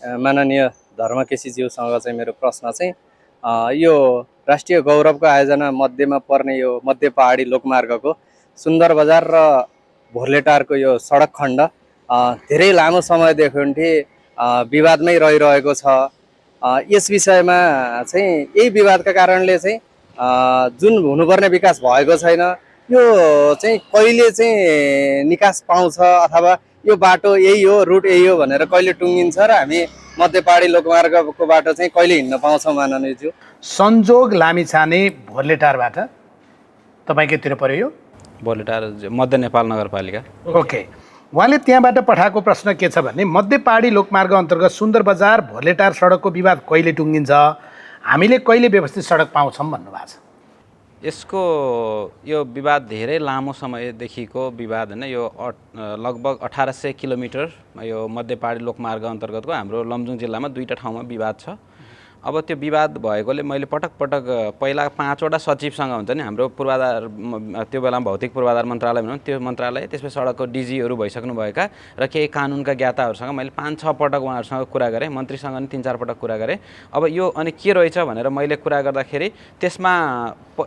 माननीय धर्मकेसीज्यूसँग चाहिँ मेरो प्रश्न चाहिँ यो राष्ट्रिय गौरवको आयोजना मध्येमा पर्ने यो मध्य पहाडी लोकमार्गको सुन्दर बजार र भोर्लेटारको यो सडक खण्ड धेरै लामो समयदेखि विवादमै रहिरहेको छ। यस विषयमा चाहिँ यही विवादका कारणले चाहिँ जुन हुनुपर्ने विकास भएको छैन, यो चाहिँ कहिले चाहिँ निकास पाउँछ अथवा यो बाटो यही हो, रुट यही हो भनेर कहिले टुङ्गिन्छ र हामी मध्य पहाडी लोकमार्गको बाटो चाहिँ कहिले हिँड्न पाउँछौँ माननीयज्यू? संजोग लामिछाने भोर्लेटारबाट तपाईँकैतिर पर्यो यो? भोर्लेटार मध्य नेपाल नगरपालिका। ओके, उहाँले त्यहाँबाट पठाएको प्रश्न के छ भने मध्य पहाडी लोकमार्ग अन्तर्गत सुन्दर बजार भोर्लेटार सडकको विवाद कहिले टुङ्गिन्छ, हामीले कहिले व्यवस्थित सडक पाउँछौँ भन्नुभएको छ। यसको यो विवाद धेरै लामो समयदेखिको विवाद होइन। यो लगभग 1800 किलोमिटर यो मध्य पहाडी लोकमार्ग अन्तर्गतको हाम्रो लमजुङ जिल्लामा 2टा ठाउँमा विवाद छ। अब त्यो विवाद भएकोले मैले पटक पहिला 5वटा सचिवसँग हुन्छ नि हाम्रो पूर्वाधार, त्यो बेलामा भौतिक पूर्वाधार मन्त्रालय भनौँ, त्यो मन्त्रालय, त्यसपछि सडकको डिजीहरू भइसक्नुभएका र केही कानुनका ज्ञाताहरूसँग मैले 5-6 पटक उहाँहरूसँग कुरा गरेँ, मन्त्रीसँग पनि 3-4 पटक कुरा गरेँ। अब यो अनि के रहेछ भनेर मैले कुरा गर्दाखेरि त्यसमा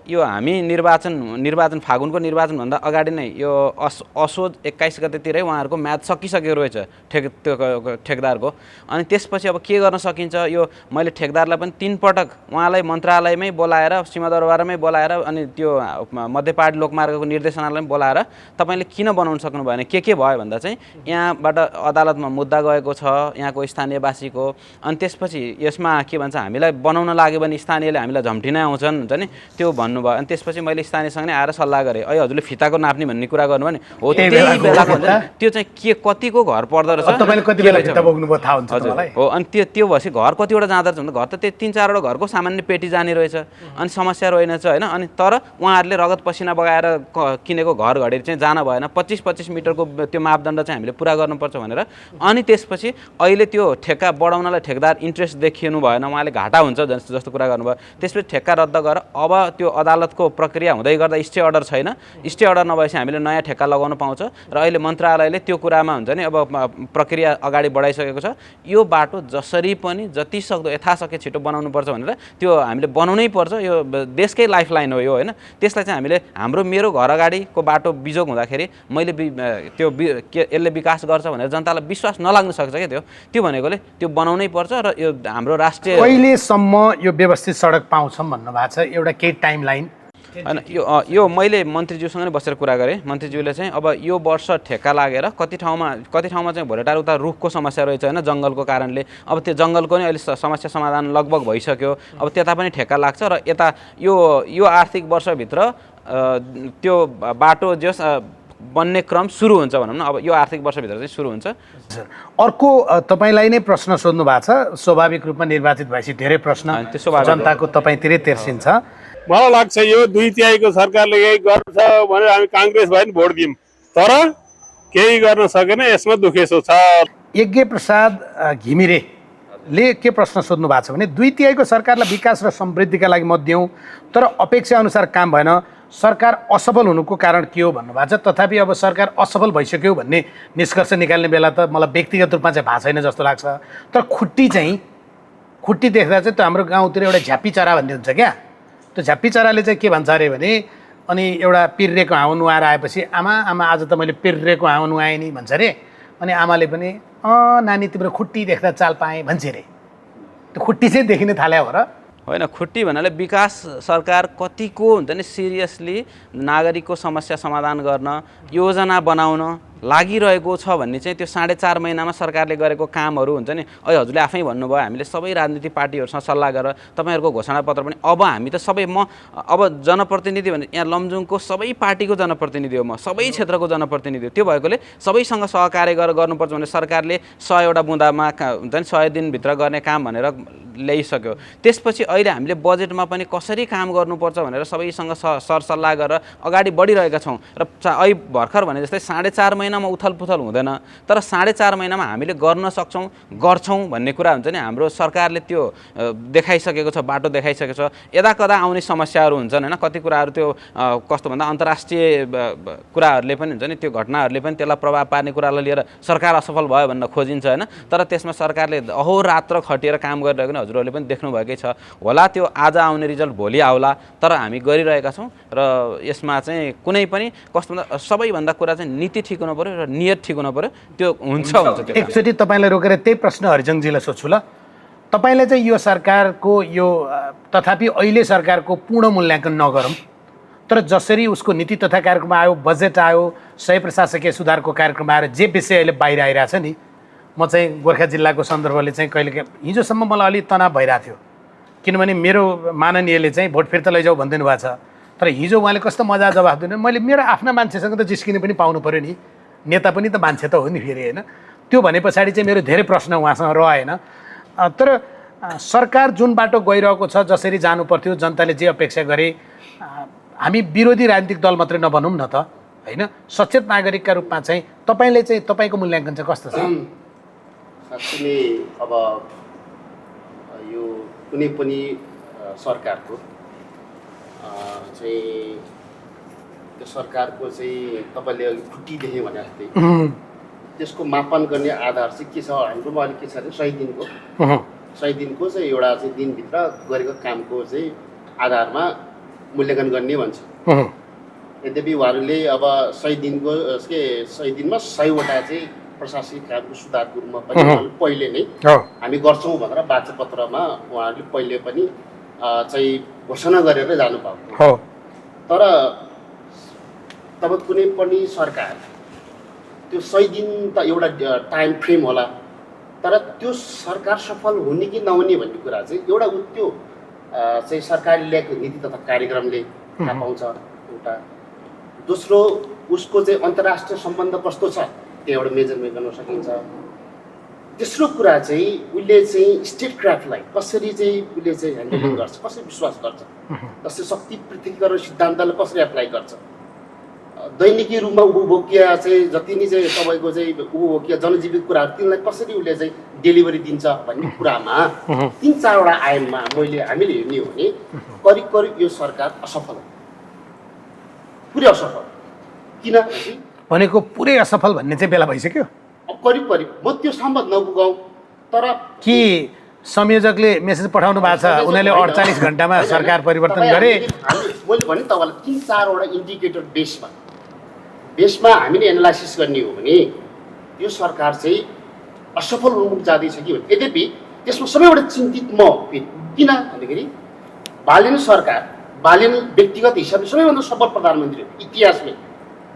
यो हामी निर्वाचन फागुनको निर्वाचनभन्दा अगाडि नै यो असोज 21 गतेतिरै उहाँहरूको म्याद सकिसकेको रहेछ ठेकदारको। अनि त्यसपछि अब के गर्न सकिन्छ, यो मैले ठेकदारलाई पनि 3 पटक उहाँलाई मन्त्रालयमै बोलाएर, सिंहदरबारमै बोलाएर, अनि त्यो मध्य पहाडी लोकमार्गको निर्देशनालयमै बोलाएर तपाईँले किन बनाउन सक्नु भएन, के भयो भन्दा चाहिँ यहाँबाट अदालतमा मुद्दा गएको छ यहाँको स्थानीयवासीको। अनि त्यसपछि यसमा के भन्छ, हामीलाई बनाउन लाग्यो भने स्थानीयले हामीलाई झम्टिनै आउँछन् हुन्छ नि, त्यो भन्नुभयो। अनि त्यसपछि मैले स्थानीयसँग नै आएर सल्लाह गरेँ, हजुरले फिताको नाप्ने भन्ने कुरा गर्नुभयो नि, हो त्यही बेलाको हुन्छ त्यो चाहिँ के कतिको घर पर्दो रहेछ, तपाईँले कति बेला फिता बोक्नुभयो थाहा हुन्छ हजुर हो। अनि त्यो भएपछि घर कतिवटा जाँदो रहेछ भने घर त त्यो 3-4वटा घरको सामान्य पेटी जाने रहेछ, अनि समस्या रहेनछ होइन। अनि तर उहाँहरूले रगत पसिना बगाएर किनेको घर घडी चाहिँ जान भएन, 25-25 मिटरको त्यो मापदण्ड चाहिँ हामीले पुरा गर्नुपर्छ भनेर। अनि त्यसपछि अहिले त्यो ठेक्का बढाउनलाई ठेकदार इन्ट्रेस्ट देखिनु भएन, उहाँले घाटा हुन्छ जस्तो कुरा गर्नुभयो। त्यसपछि ठेक्का रद्द गरेर अब त्यो अदालतको प्रक्रिया हुँदै गर्दा स्टे अर्डर छैन, स्टे अर्डर नभएपछि हामीले नयाँ ठेक्का लगाउनु पाउँछ। र अहिले मन्त्रालयले त्यो कुरामा हुन्छ नि अब प्रक्रिया अगाडि बढाइसकेको छ। यो बाटो जसरी पनि जति सक्दो यथाशक्य छिटो बनाउनुपर्छ भनेर त्यो हामीले बनाउनै पर्छ। यो देशकै लाइफलाइन हो यो होइन। त्यसलाई चाहिँ हामीले मेरो घर अगाडिको बाटो बिजोग हुँदाखेरि मैले त्यो यसले विकास गर्छ भनेर जनतालाई विश्वास नलाग्न सक्छ क्या, त्यो भनेकोले त्यो बनाउनै पर्छ। र यो हाम्रो राष्ट्रिय कहिलेसम्म यो व्यवस्थित सडक पाउँछौँ भन्नुभएको छ, एउटा केही टाइमलाइन होइन? यो मैले मन्त्रीज्यूसँग नै बसेर कुरा गरेँ। मन्त्रीज्यूले चाहिँ अब यो वर्ष ठेक्का लागेर कति ठाउँमा चाहिँ भोलेटार उता रुखको समस्या रहेछ होइन, जङ्गलको कारणले। अब त्यो जङ्गलको नि अहिले समस्या समाधान लगभग भइसक्यो, अब त्यता पनि ठेक्का लाग्छ। र यता यो आर्थिक वर्षभित्र त्यो बाटो जस बन्ने क्रम सुरु हुन्छ भनौँ न, अब यो आर्थिक वर्षभित्र चाहिँ सुरु हुन्छ। अर्को तपाईँलाई नै प्रश्न सोध्नु भएको छ, स्वाभाविक रूपमा निर्वाचित भएपछि धेरै प्रश्न जनताको तपाईँतिरै तेर्सिन्छ। मलाई लाग्छ यो 2/3 सरकारले यही गर्छ भनेर हामी काङ्ग्रेस भयो नि भोट दियौँ, तर केही गर्न सकेन, यसमा दुखेसो छ। यज्ञ प्रसाद घिमिरेले के प्रश्न सोध्नु भएको छ भने 2/3 सरकारलाई विकास र समृद्धिका लागि मत दियौँ तर अपेक्षा अनुसार काम भएन, सरकार असफल हुनुको कारण के हो भन्नुभएको छ। तथापि अब सरकार असफल भइसक्यो भन्ने निष्कर्ष निकाल्ने बेला त मलाई व्यक्तिगत रूपमा चाहिँ भएको छैन जस्तो लाग्छ। तर खुट्टी देख्दा चाहिँ त्यो हाम्रो गाउँतिर एउटा झ्याप्पी चरा भन्ने हुन्छ क्या, त्यो झ्याप्पी चराले चाहिँ के भन्छ अरे भने, अनि एउटा पिर्रेको हावा नुहाएर आएपछि आमा आज त मैले पिर्रेको हावा नुहाएँ नि भन्छ अरे। अनि आमाले पनि नानी तिम्रो खुट्टी देख्दा चाल पाएँ भन्छ अरे। त्यो खुट्टी चाहिँ देखिन थाल्यो हो र होइन? खुट्टी भन्नाले विकास सरकार कतिको हुन्छ नि सिरियसली नागरिकको समस्या समाधान गर्न योजना बनाउन लागिरहेको छ भन्ने चाहिँ त्यो 4.5 महिनामा सरकारले गरेको कामहरू हुन्छ नि। हजुरले आफै भन्नुभयो, हामीले सबै राजनीतिक पार्टीहरूसँग सल्लाह गरेर तपाईँहरूको घोषणापत्र पनि अब हामी त अब जनप्रतिनिधि भने यहाँ लमजुङको सबै पार्टीको जनप्रतिनिधि हो, म सबै क्षेत्रको जनप्रतिनिधि हो। त्यो भएकोले सबैसँग सहकार्य गरेर गर्नुपर्छ भने सरकारले 100 वटा बुँदामा हुन्छ नि 100 दिनभित्र गर्ने काम भनेर ल्याइसक्यो। त्यसपछि अहिले हामीले बजेटमा पनि कसरी काम गर्नुपर्छ भनेर सबैसँग सरसल्लाह गरेर अगाडि बढिरहेका छौँ र अहिले भर्खर भने जस्तै 4.5 महिनामा उथलपुथल हुँदैन, तर 4.5 महिनामा हामीले गर्न सक्छौँ, गर्छौँ भन्ने कुरा हुन्छ नि। हाम्रो सरकारले त्यो देखाइसकेको छ, बाटो देखाइसकेको छ। यदा कदा आउने समस्याहरू हुन्छन् होइन, कति कुराहरू त्यो कस्तो भन्दा अन्तर्राष्ट्रिय कुराहरूले पनि हुन्छ नि, त्यो घटनाहरूले पनि त्यसलाई प्रभाव पार्ने कुरालाई लिएर सरकार असफल भयो भन्न खोजिन्छ होइन। तर त्यसमा सरकारले अहोरात्र खटिएर काम गरिरहेको नि हजुरहरूले पनि देख्नुभएकै छ होला। त्यो आज आउने रिजल्ट भोलि आउला, तर हामी गरिरहेका छौँ र यसमा चाहिँ कुनै पनि कस्तो भन्दा सबैभन्दा कुरा चाहिँ नीति ठिक हुनु पऱ्यो र नियत ठिक हुनु पऱ्यो। त्यो हुन्छ त्यो। एकचोटि तपाईँलाई रोकेर त्यही प्रश्न हरिजङजीलाई सोध्छु ल। तपाईँले चाहिँ यो सरकारको यो तथापि अहिले सरकारको पूर्ण मूल्याङ्कन नगरौँ, तर जसरी उसको नीति तथा कार्यक्रम आयो, बजेट आयो, सय प्रशासकीय सुधारको कार्यक्रम आएर जे विषय अहिले बाहिर आइरहेछ नि, म चाहिँ गोर्खा जिल्लाको सन्दर्भले चाहिँ कहिले हिजोसम्म मलाई अलिक तनाव भइरहेको थियो, किनभने मेरो माननीयले चाहिँ भोट फिर्ता लैजाऊ भनिदिनु भएको छ। तर हिजो उहाँले कस्तो मजा जवाफ दिनु, मैले मेरो आफ्ना मान्छेसँग त जिस्किने पनि पाउनु पऱ्यो नि, नेता पनि त मान्छे त हो नि फेरि होइन। त्यो भने पछाडि चाहिँ मेरो धेरै प्रश्न उहाँसँग रहेन। तर सरकार जुन बाटो गइरहेको छ, जसरी जानु पर्थ्यो, जनताले जे अपेक्षा गरे, हामी विरोधी राजनीतिक दल मात्रै नबनौँ न त होइन, सचेत नागरिकका रूपमा चाहिँ तपाईँले चाहिँ तपाईँको मूल्याङ्कन चाहिँ कस्तो छ? साँच्चै नै अब यो कुनै पनि सरकारको चाहिँ त्यो सरकारको चाहिँ तपाईँले अघि खुट्टी देखेँ भने जस्तै त्यसको मापन गर्ने आधार चाहिँ के छ हाम्रोमा अलिक के छ भने 100 दिनको चाहिँ एउटा चाहिँ दिनभित्र गरेको कामको चाहिँ आधारमा मूल्याङ्कन गर्ने भन्छ। यद्यपि उहाँहरूले अब 100 दिनको 100 दिनमा 100वटा चाहिँ प्रशासनिक कामको सुधारको रूपमा पनि पहिले नै हामी गर्छौँ भनेर वाचापत्रमा उहाँहरूले पहिले पनि चाहिँ घोषणा गरेर जानुभएको। तर तब कुनै पनि सरकार त्यो 100 दिन त एउटा टाइम फ्रेम होला, तर त्यो सरकार सफल हुने कि नहुने भन्ने कुरा चाहिँ एउटा त्यो चाहिँ सरकारले ल्याएको नीति तथा कार्यक्रमले थाहा पाउँछ एउटा। दोस्रो उसको चाहिँ अन्तर्राष्ट्रिय सम्बन्ध कस्तो छ त्यो एउटा मेजरमेन्ट गर्न सकिन्छ। तेस्रो कुरा चाहिँ उसले चाहिँ स्टेट क्राफ्टलाई कसरी चाहिँ उसले चाहिँ ह्यान्डलिङ गर्छ, कसरी विश्वास गर्छ, जस्तै शक्ति पृथकीकरण सिद्धान्तलाई कसरी एप्लाई गर्छ, दैनिकी रूपमा उपभोग्य चाहिँ जति नै चाहिँ तपाईँको चाहिँ उपभोग्य जनजीवित कुराहरू तिनलाई कसरी उसले चाहिँ डेलिभरी दिन्छ भन्ने कुरामा 3-4वटा आयाममा हामीले हेर्ने हो भने करिब करिब यो सरकार असफल हो, पुरै असफल। किन भनेको पुरै असफल भन्ने चाहिँ बेला भइसक्यो। करिब करिब म त्यो सम्बन्ध नपुगाउँ, तर के संयोजकले मेसेज पठाउनु भएको छ उनीहरूले 48 घण्टामा सरकार परिवर्तन गरे? मैले भने तपाईँलाई 3-4वटा इन्डिकेटर बेसमा हामीले एनालाइसिस गर्ने हो भने यो सरकार चाहिँ असफल उन्मुख जाँदैछ कि भने। यद्यपि त्यसमा सबैबाट चिन्तित म किन भन्दाखेरि बालेन सरकार, बालेन व्यक्तिगत हिसाबले सबैभन्दा सफल प्रधानमन्त्री हो इतिहासमै,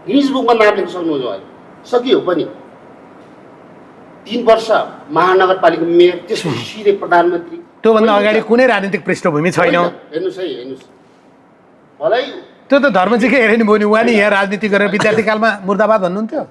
गिनिज बुकमा नाम लेख्न सक्नुहुन्छ उहाँले, सकियो पनि। 3 वर्ष महानगरपालिका मेयर, त्यसपछि सिधै प्रधानमन्त्री। त्योभन्दा अगाडि कुनै राजनीतिक पृष्ठभूमि छैन। हेर्नुहोस् मलाई त्यो त धर्मजीकै हेरे नि भयो नि, उहाँ नि यहाँ राजनीति गरेर विद्यार्थी कालमा मुर्दाबाद भन्नुहुन्थ्यो।